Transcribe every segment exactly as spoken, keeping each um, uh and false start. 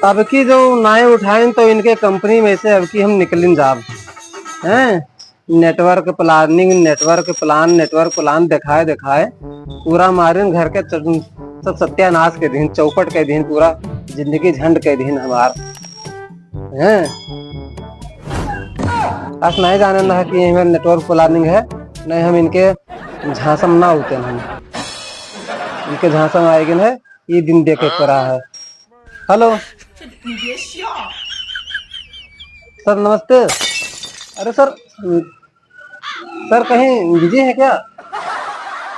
अब की जो नाई उठाइन तो इनके कंपनी में से अब की हम निकलिन जाब। हैं? Network planning, network plan, network plan देखाए देखाए पूरा मारिन घर के च-, सब सत्यानाश कइ दिहिन, चौपट कइ दिहिन, पूरा जिंदगी झंड कइ दिहिन हमार। हैं? अस नाहीं जानेन रहा कि ये हमार network planning है, नहीं हम इनके झांसा में ना होतेन हम। इनके झांसा में आइगेन है, ये दिन देखे परा है। Hello। सर नमस्ते। अरे सर, सर कहीं busy है क्या?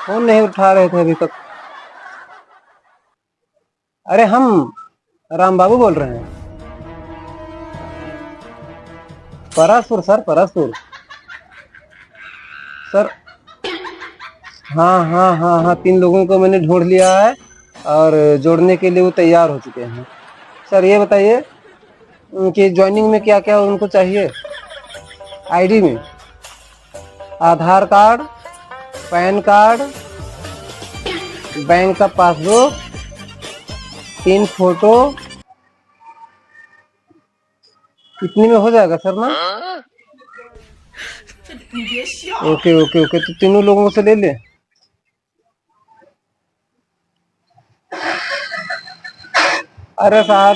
फोन नहीं उठा रहे थे अभी तक। अरे हम राम बाबू बोल रहे हैं। परसपुर सर, परसपुर। सर, हाँ, हाँ, हाँ, हाँ, तीन लोगों को मैंने ढूंढ लिया है और जोड़ने के लिए वो तैयार हो चुके हैं। सर, ये बताइए कि joining में क्या क्या उनको चाहिए? ID में आधार कार्ड, PAN कार्ड, बैंक का पासबुक, तीन फोटो, इतने में हो जाएगा सर ना? OK, OK, OK, तो तीनों लोगों से ले ले। अरे साहब,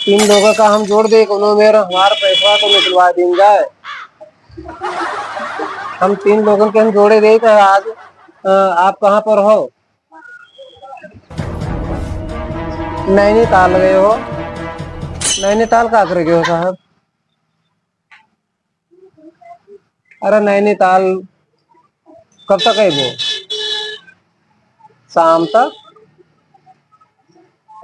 तीन लोगों का हम जोड़ दे, कोनो मेर हमार पैसा तो निकलवा दीन जाए। हम तीन लोगन के हम जोड़े दे, तो आज, अ, आप कहाँ पर हो? नैनीताल गए हो? नैनीताल का करे गए हो साहब? अरे नैनीताल कब तक अइबो? शाम तक?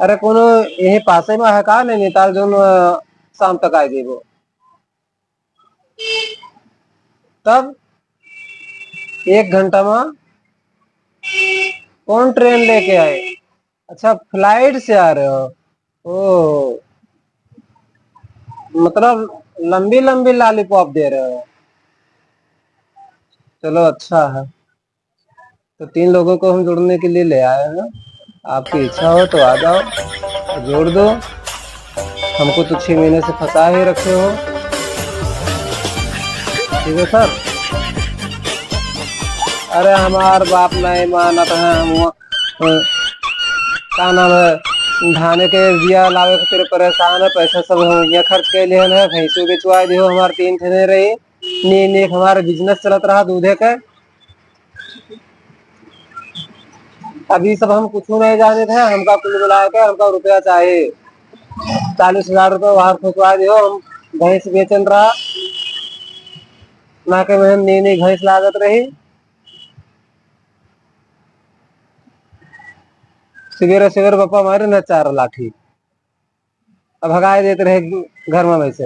अरे कोनो यही पासे में है का नैनीताल जोन, अ, शाम तक आइ जइबो? तब एक घंटा में कौन ट्रेन लेके आए? अच्छा, flight से आ रहे हो? ओ, मतलब लंबी लंबी lollipop दे रहे हो। चलो, अच्छा है। तो तीन लोगों को हम जोड़ने के लिए ले आए हैं। आपकी इच्छा हो तो आ जाओ, जोड़ दो। हमको तो छह महीने से फंसा ही रखे हो। ठीक है सर। अरे हमार बाप नहीं मानत है, हम वहाँ, अ, का नाम है, धाने के बिया लावे खातिर परेशान है, पैसा सब हम यहाँ खर्च कर लिए हैं, भैंसों बेचवा दियो, हमार तीन ठे नहीं रही, नी, नी, हमारा business चलत रहा दूधे के। अभी सब हम कुछ नहीं जाने थे, हमका कुल मिला के हमका रुपया चाहे चालीस हजार रुपया बाहर फेंकवा दियो। हम भैंस बेचन रहा, ना के में नई नई भैंस लागत रही। सवेरे सवेरे बापा मारे ना चार लाठी, अब भगाए देते रहे घर में वैसे।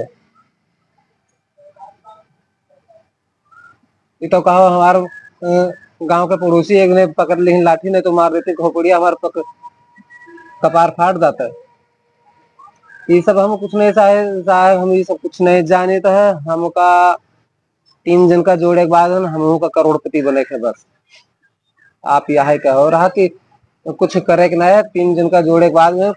ये तो कहो हमार, अ, गांव के पड़ोसी एक ने पकड़ ली लाठी, नहीं तो मार देते खोपड़िया हमार पक-, कपार फाट जाता है। ये सब हम कुछ नहीं चाहे, चाहे हम ये सब कुछ नहीं जाने तो है। हमका तीन जन का जोड़े के बाद है ना, हमहू का करोड़पति बने के बस। आप यह कहो रहा कि कुछ करे के ना है, तीन जन का जोड़े के बाद में